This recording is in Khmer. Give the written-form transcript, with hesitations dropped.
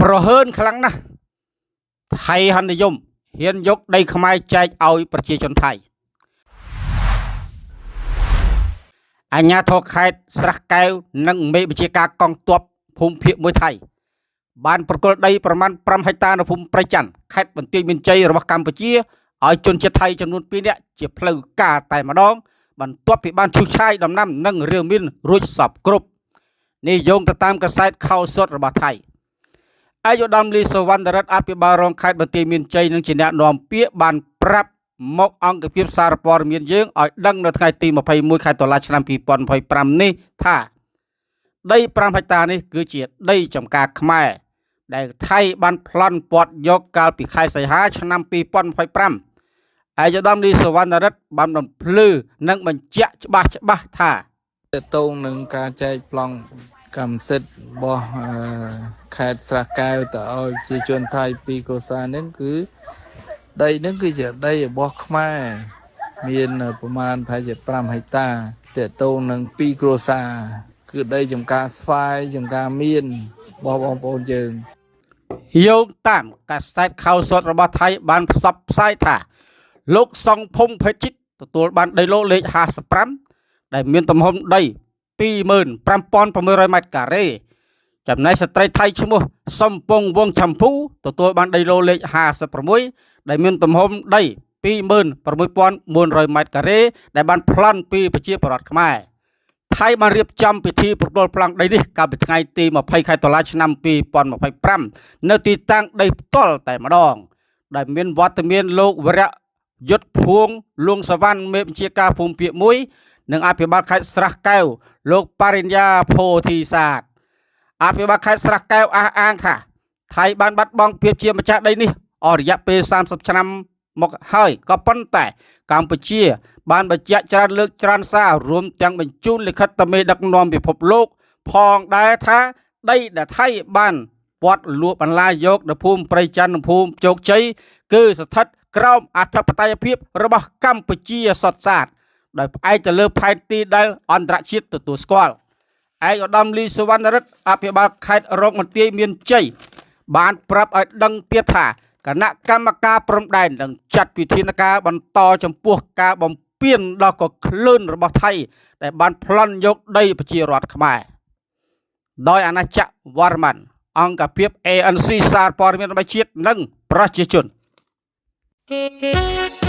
ប្រហើនខ្លាំងណាស់ថៃហនិយមហ៊ានយកដីខ្មែរចែកឲ្យប្រជាជនថៃអាជ្ញាធរខេត្តស្រះកែវនិងមេបញ្ជាការកងទ័ពភូមិភាគមួយថៃបានប្រគល់ដីប្រមាណ5ហិកតានៅភូមិព្រៃច័ន្ទខេត្តបន្ទាយមានជ័យរបស់កម្ពុជាឲ្យជនជាតិថៃចំនួន2នាក់ជាផ្លូវការតែម្ដងបន្ទាប់ពីបានឈូសឆាយដំណាំនិងរាវមានរួចសពគ្រប់នេះយោងទៅតាមកាសែតខោសុតរបស់ថៃ ឯកឧត្តមលីសវណ្ណរិទ្ធអភិបាលរងខេត្តបន្ទាយមានជ័យនិងជាអ្នកនាំពាក្យបានប្រាប់មកអង្គភាពសារព័ត៌មានយើងឲ្យដឹងនៅថ្ងៃទី21ខែតុលាឆ្នាំ2025នេះថាដី5ហិកតានេះគឺជាដីចំការខ្មែរដែលថៃបានប្លន់ពាត់យកកាលពីខែសីហាឆ្នាំ2025ឯកឧត្តមលីសវណ្ណរិទ្ធបានបំភ្លឺនិងបញ្ជាក់ច្បាស់ច្បាស់ថា តកតងនឹងការចែកប្លង់កម្មសិទ្ធិរបស់ខេត្តស្រះកែវទៅឲ្យប្រជាជនថៃពីរគ្រួសារហ្នឹងគឺដីហ្នឹងគឺជាដីរបស់ខ្មែរមានប្រមាណប្រហែលជា5ហិកតាតកតងនឹងពីរគ្រួសារគឺដីចំការស្វាយចំការមានរបស់បងប្អូនយើង យោងតាមកាសែតខោសុតរបស់ថៃបានផ្សព្វផ្សាយថា លោកសុងភុងភេជិតទទួលបានដីឡូលេខ55ដែលមានទំហំដី25600ម៉ែត្រការ៉េចំណែកស្ត្រីថៃឈ្មោះសំពងវងឆំភូទទួលបានដីឡូលេខ56ដែលមានទំហំដី26400ម៉ែត្រការ៉េដែលបានប្លន់ពីប្រជាពលរដ្ឋខ្មែរ ថៃបានរៀបចំពិធីប្រគល់ប្លង់ដីនេះកាលពីថ្ងៃទី20ខែតុលាឆ្នាំ2025នៅទីតាំងដីផ្ទាល់តែម្ដង ដែលមានវត្តមានលោកវរៈយុទ្ធភួងលួងសវណ្ណមេបញ្ជាការភូមិភាគ1និងអភិបាលខេត្តស្រះកែវលោកបរិញ្ញាភោធិសាទអភិបាលខេត្តស្រះកែវអះអាងថាថៃបានបាត់បង់ភាពជាម្ចាស់ដីនេះអស់រយៈពេល30ឆ្នាំមកហើយក៏ប៉ុន្តែកម្ពុជា បានបញ្ជាក់ច្រើនលើកច្រើនសាររួមទាំងបញ្ជូនលិខិតទៅមេដឹកនាំពិភពលោក ផងដែរថាដីដែលថៃបានពាត់លួបន្លាយយកនៅភូមិព្រៃច័ន្ទនិងភូមិជោគជ័យគឺស្ថិតក្រោមអធិបតេយ្យភាពរបស់កម្ពុជាសុទ្ធសាធដោយផ្អែកទៅលើផែនទីដែលអន្តរជាតិទទួលស្គាល់ឯកឧត្តមលីសវណ្ណរិទ្ធអភិបាលខេត្តរងបន្ទាយមានជ័យបានប្រាប់ឲ្យដឹងទៀតថាគណៈកម្មការព្រំដែននឹងចាត់វិធានការបន្តចំពោះការបំពានដ៏កក្លឿនរបស់ថៃដែលបានប្លន់យកដីប្រជារដ្ឋខ្មែរដោយអាណាចក្រវរ្ម័នអង្គភាព ANC សារព័ត៌មានរបស់ជាតិនិងប្រជាជន Thank you.